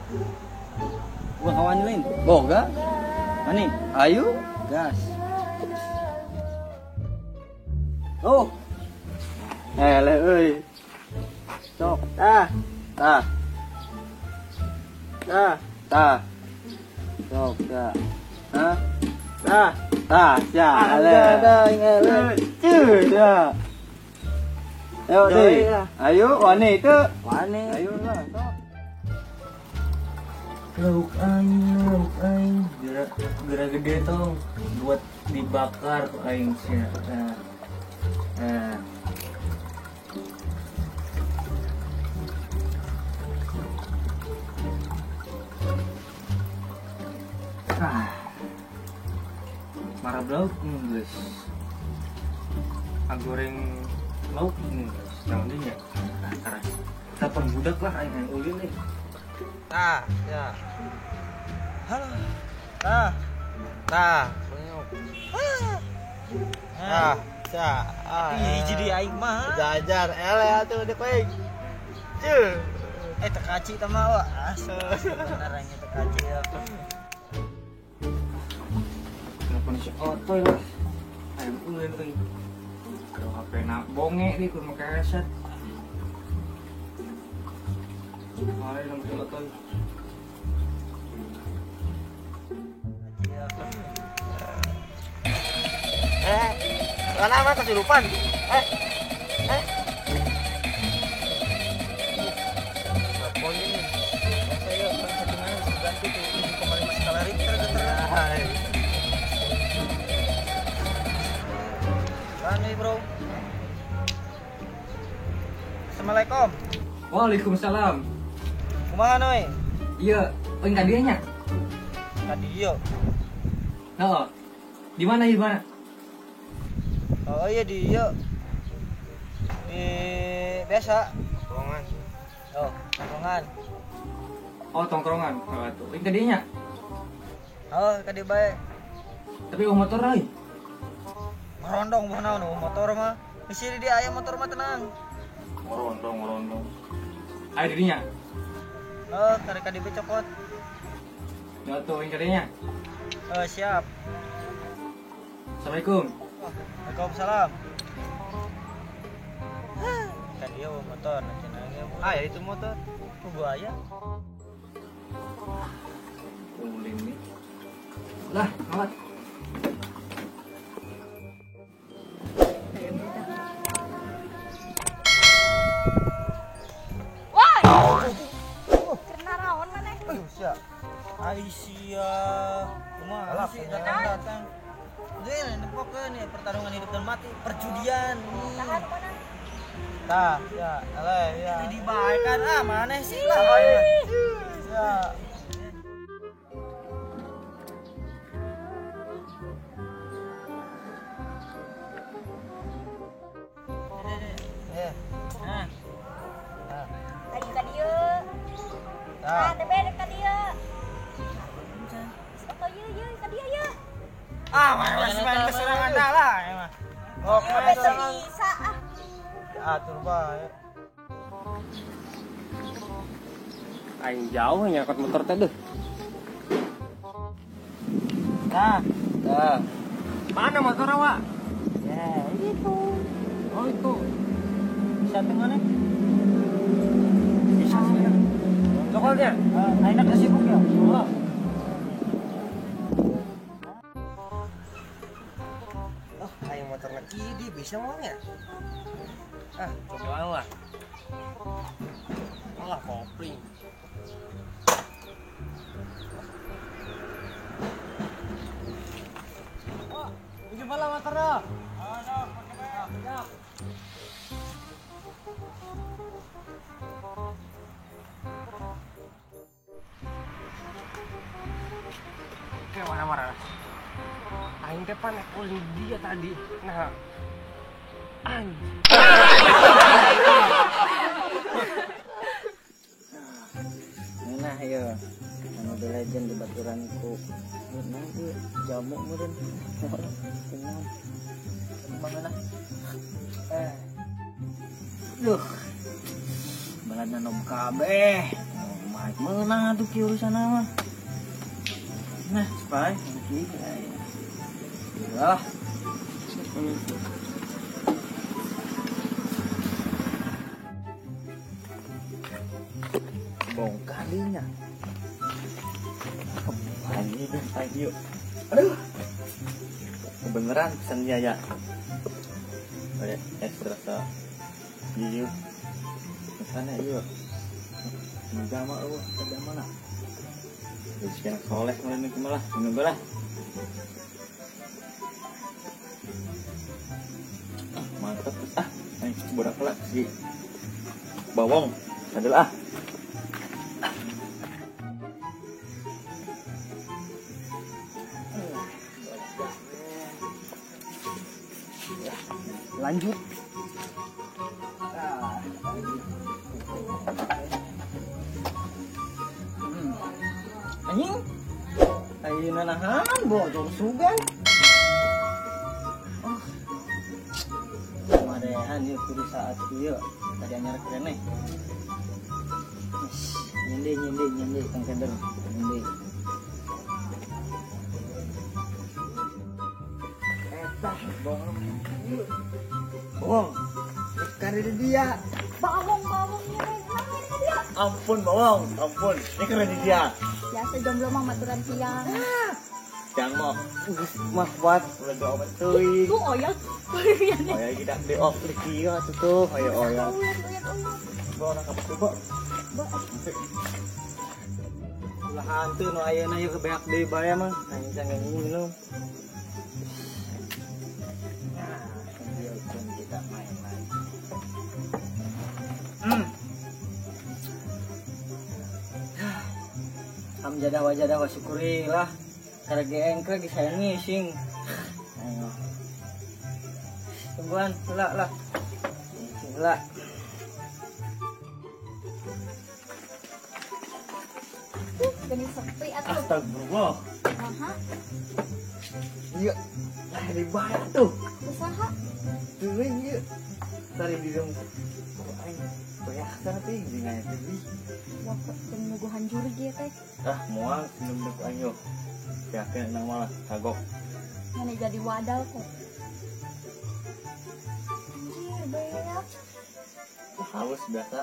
Gua kawan lain. Boga. Mani? Ayo, gas. Oh. Eleh euy. Sok, tah. Tah. Tah, tah. Sok, tah. Hah? Tah, tah, sia. Eleh. Eleh. Cuh, ya. Ayo, deh. Ayo, wani itu. Wani. Ayo lah, sok. Lauk aing, geura gede tong buat dibakar ku aing sia. Nah. Nah. Ah. Marah lauk geus. Goreng lauk geus. Naon deui nya? Nah, keras. Telepon budak lah aing aing ulin euy. Tah, ya. Halo. Tah. Tah, penyuk. Tah, ya. Ih, jadi aing mah. Jajar eleh atuh dek aing. Cuh. Tekaci tah mah wah. Asa bener aing tekaci ya. Telepon si Otoy lah. Aing ulin euy. Kalau HP na bonge deui kudu make headset. Mari dong si Otoy. Kenapa kesurupan? Telepon ini. Saya settingannya bisa ganti tuh 7,5 skala Richter geter. Nih bro. Assalamualaikum. Waalaikumsalam. Kumaha noi? Iya, euy ka dieu nya. Ka dieu. Heeh. Di mana di mana? Oh iya di ieu. Di biasa. Tongkrongan. Oh, tongkrongan. Oh, tongkrongan. Oh, tuh. Euy ka dieu nya. Oh, ka dieu bae. Tapi eueuh motor euy. Ngerondong buah naon motor mah. Di sini dia aya motor mah tenang. Ngerondong. Ayo dirinya. Oh, karek ka dieu cokot. Ya tuh euy ka dieu nya. Oh, siap. Assalamualaikum. Waalaikumsalam. Kan dia motor nanti nanya. Ah, ya itu motor. Tunggu aya. Ulin nih. Lah, ngawat. Woi. Kena raon maneh? Aduh, sia. Aisyah. Kumaha sih datang-datang. Ini nepok nih pertarungan hidup dan mati, perjudian. Tahan mana? Tah, ya, eleh ya. Jadi bae kan ah maneh sih lah. Ya. Nah. Ayo ka dieu. Tah, teh bere ka dieu. Sok ieu ieu ka dieu ieu. Ah, masih main keserangan dah lah emang. Oh, main bisa ah. Atur bae. Aing jauh nyangkut motor teh deh. Nah, nah. Mana motor awak? Ya, itu. Oh, itu. Bisa tengah nih? Bisa sih. Coklatnya? Aing nak sibuk ya. Oh. Motor lagi bisa mau ya? Ah, cobaan lah. Alah, kopling. Oh, ini malah motor dah. Oh, no, pakai bae. Oke, marah-marah. Aing teh pan ulin dia tadi. Nah. Anjing. Nah, ya. Mobile Legend di baturanku. Nah, ieu jamu meureun. Kumaha? Kumaha nah? Duh. Balad na nob kabeh. Oh, Menang atuh kieu urusan mah. Nah, supaya kieu. Lah. Bongkalinya. Lagi deh, ayo. Aduh. Kebenaran pesan dia ya. Oke, es rasa. Iya. Sana iya. Jama eueuh, jama lah. Jadi sekarang soleh mulai nih malah, minum lah. Mantap ah, ayo borak lah si bawang, adalah ah. Lanjut. Anjing. Ayeuna nahan bocor sugan. Oh. Madehan ieu kudu saat ieu tadi anyar keneh. Nyende nyende nyende tong keder nyende. Eta bawang. Bawang. Keren di dia. Bawang bawang ini dia. Ampun bawang, ampun. Ini keren di dia. Biasa jomblo mah maturan siang. Siang mah geus mah kuat ulah obat teuing. Tuh oyag. Oyag kita di off kieu atuh tuh, ayo oyag. Bawa nak apa tuh, Ulah hantu nu ayeuna ieu kebeak deui bae mah. Aing can minum. Nah, biarkan kita main lagi. Hamjadah wajadah wa syukuri lah. Karena engke geus hayang ngising. Ayo. Tungguan heula lah. Ngising heula. Geni sepi atuh. Astagfirullah. Aha. Iya. Lah dibayar tuh. Usaha. Teuing ieu. Tari di dalam aing banyak sana teh jeung aya teh. Wah, teu nyuguhan jurig ieu teh. Ah, moal minum deuk aing yo. Yakin nang malah kagok. Mana jadi wadal kok. Anjir, beak. Halus biasa.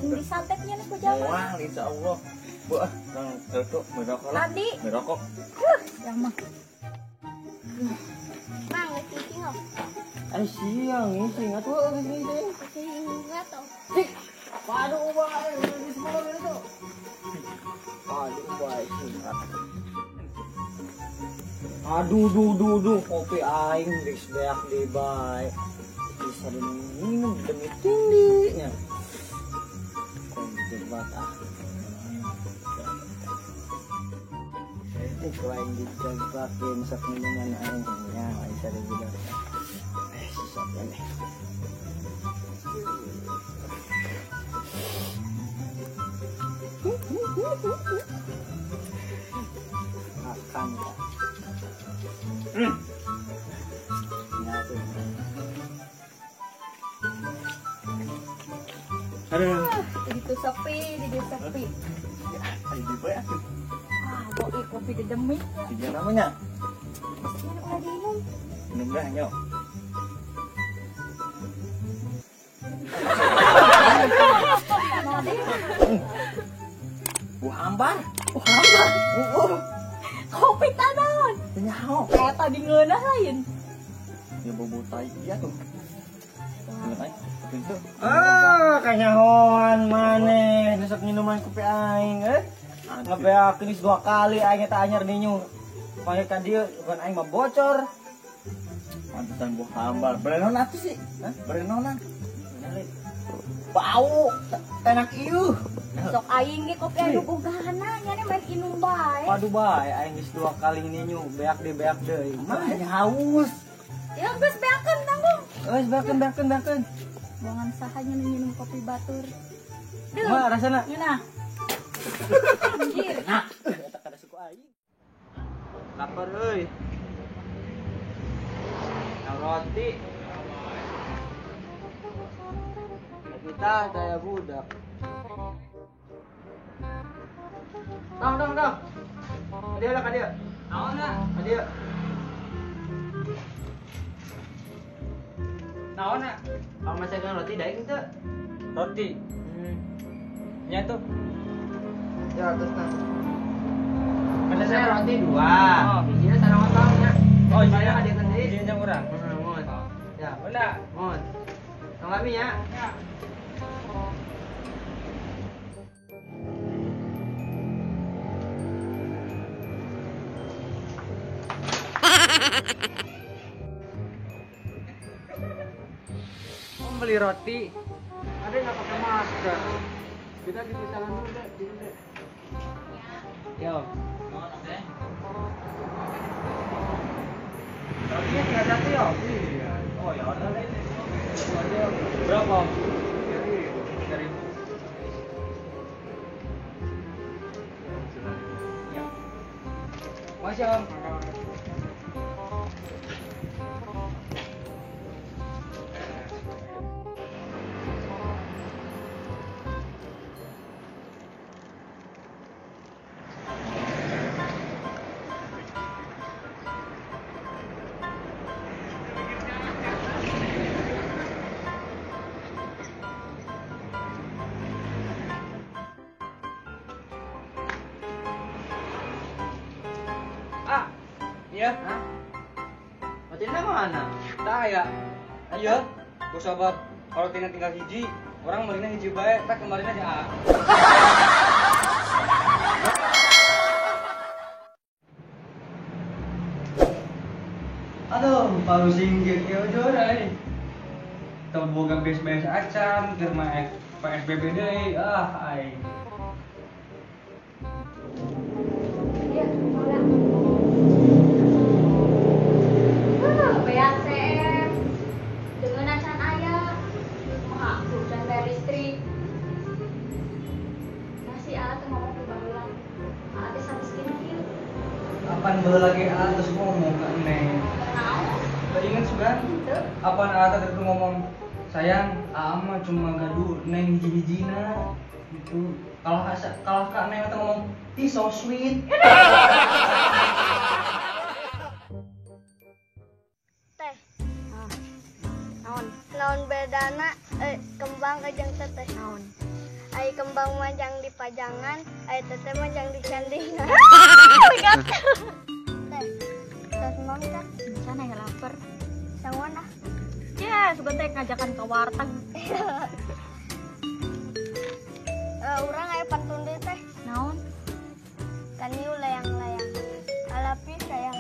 Disantetnya nih ku jaman. Moal insyaallah. Bu ah, nang rokok, merokok lah. Tadi. Merokok. Yang mah. Mang, ngising oh. Ay siang ngising atuh geus ngising. Ngising atuh. Cik. Padu bae geus molor itu. Padu bae sing. Aduh duh duh duh kopi aing geus beak deui bae. Bisa minum demi tinggi nya. Kok dijebak ah. Ku aing dijebakin sok minuman aing nya aing sare budak. Susah nih. Makan ya. Ya tuh. Aduh. Itu sepi, di sepi. Ya, ayo bae atuh. Ah, boi kopi dedemit. Tiga namanya. Ini udah diminum. Minum dah, nyok. Buah ambar, buah ambar. Kopi tanaon. Nyaho. Kayak tadi ngeunah lain. Ya bobo tai iya tuh. Ah, kanyahoan maneh nesek minuman kopi aing eh. Ngabeak geus 2 kali aing eta anyar ninyu. Pake ka dieu bukan aing mah bocor. Pantesan buah ambar. Berenon atuh sih? Hah? Berenonan. Bau enak ieu. Sok aing ge kopi anu bogana nya main inum bae. Waduh bae aing geus 2 kali ninyu, beak deui. Mah nya haus. Ya geus beakeun tanggung. Geus beakeun beakeun beakeun. Buangan sahanya minum kopi batur. Duh. Mah rasana? Ngeunah. Anjir. Nah, eta kada suku aing. Lapar euy. Roti. Kita daya budak. Tong tong tong. Ka dieu lah ka dieu. Naon na? Ka dieu. Naon na? Kalau masakan roti daek henteu? Roti. Nya tuh. Ya terus nah. Ada saya roti dua. Oh. Hijina sareng otong nya. Oh, Saya hijina. ka dieu deui. Hijina jang urang. Heeh, mun. Ya, Benda. mun. Tong lami ya. Ya. Om beli roti. Ada nggak pakai masker? Kita di tangan dulu deh, dulu deh. Yo. Rotinya tinggal satu ya? Iya. Oh ya udah deh. Berapa? 3.000. Ya. Makasih Om. Ah, iya. Hah? Rotina mana? Tak ya. Iya. Gua sabab kalau tinggal tinggal hiji, orang belinya hiji bae, tak kemarin aja. Ah. Aduh, pausing kieu jorai. Teu boga bes-bes acan, keur mah PSBB deui. Ah, aing. Iya, udah. BACM dengan acan aya mah urusan bayar listrik. Masih alat ngomong ke baheula. Alat teh samiskin kieu. Apaan baheula lagi alat terus ngomong ka neng? Naon? Teu inget sugan? Henteu. Apaan alat teh ngomong, sayang, aa mah cuma gaduh neng hiji-hijina gitu. Kalau kalau kak neng teh ngomong, "Ih, so sweet." Teh, Naon? naon bedana kembang jeung teteh? Naon? Ai kembang mah jang di pajangan, ai teteh mah jang di candingan. Teh, tos mau teh? Sana ya lapar. Sanguan ah. Ya, sugan teh ngajakan ke warteg. Urang aya pantun deui teh. Naon? Kaniu layang-layang. Alapi sayang.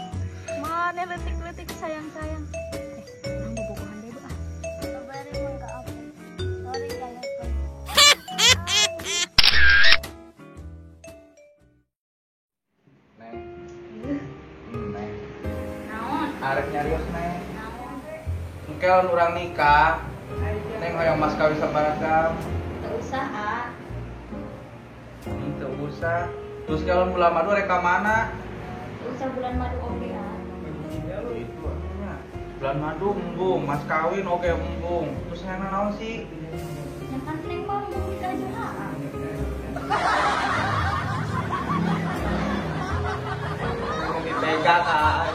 Mana letik-letik sayang-sayang. Urang bobogohan deui ah. Strawberry mangga apel. Sorry telepon. Neng. Neng. Naon? Arek nyarios neng. Naon? Engke lamun urang nikah, neng hoyong mas kawin sabaraha? Teu usah, ah. Teu usah. Terus kalau bulan madu rek ka mana? Teu usah bulan madu oge ah. Itu artinya. Bulan madu embung, mas kawin oge embung. Terus hayang naon sih? Ya kan neng mah embung nikah jeung aa. Ngomong dipegang ah.